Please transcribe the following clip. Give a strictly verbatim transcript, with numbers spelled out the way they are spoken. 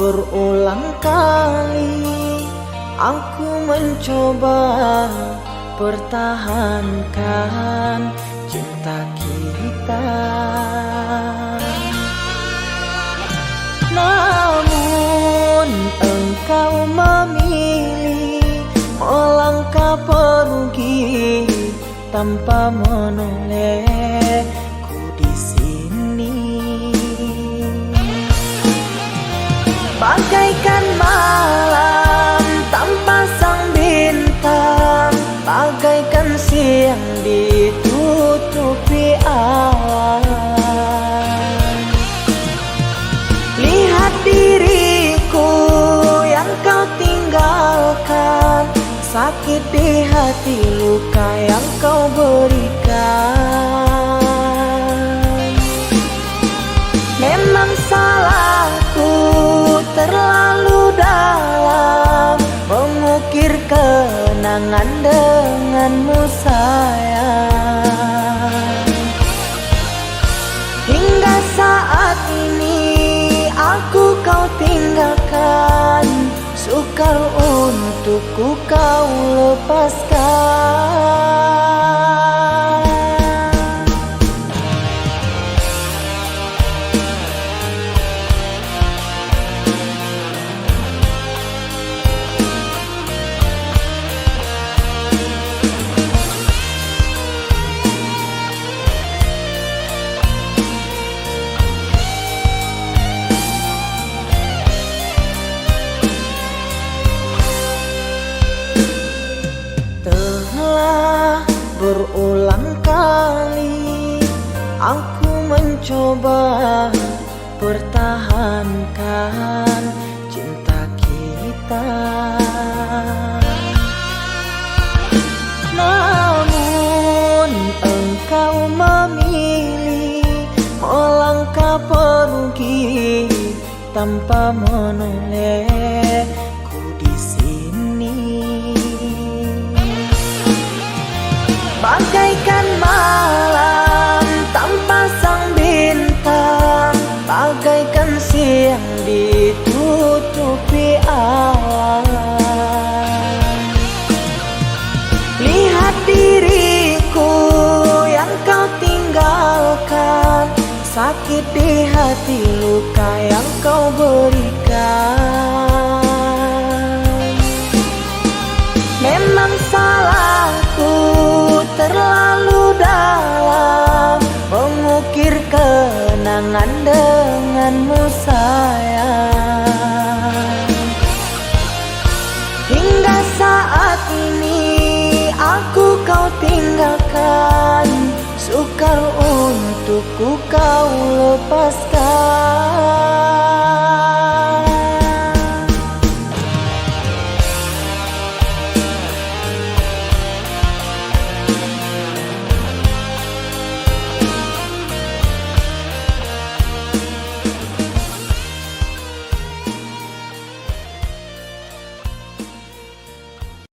Berulang kali aku mencoba pertahankan cinta kita. Namun engkau memilih melangkah pergi tanpa menoleh ku di sini. Bagaikan malam tanpa sang bintang, bagaikan siang ditutupi awan. Lihat diriku yang kau tinggalkan, sakit di hati luka yang kau berikan. Memang salahku terlalu dalam mengukir kenangan denganmu, sayang. Hingga saat ini aku kau tinggalkan, sukar untukku kau lepaskan. Telah berulang kali aku mencoba pertahankan cinta kita. Namun engkau memilih melangkah pergi tanpa menoleh ku di sini. Bagaikan malam tanpa sang bintang, bagaikan siang ditutupi awan. Lihat diriku yang kau tinggalkan, sakit di hati luka yang kau berikan. Memang salahku terlalu dalam mengukir kenangan denganmu, sayang. Hingga saat ini aku kau tinggalkan, sukar untukku kau lepaskan.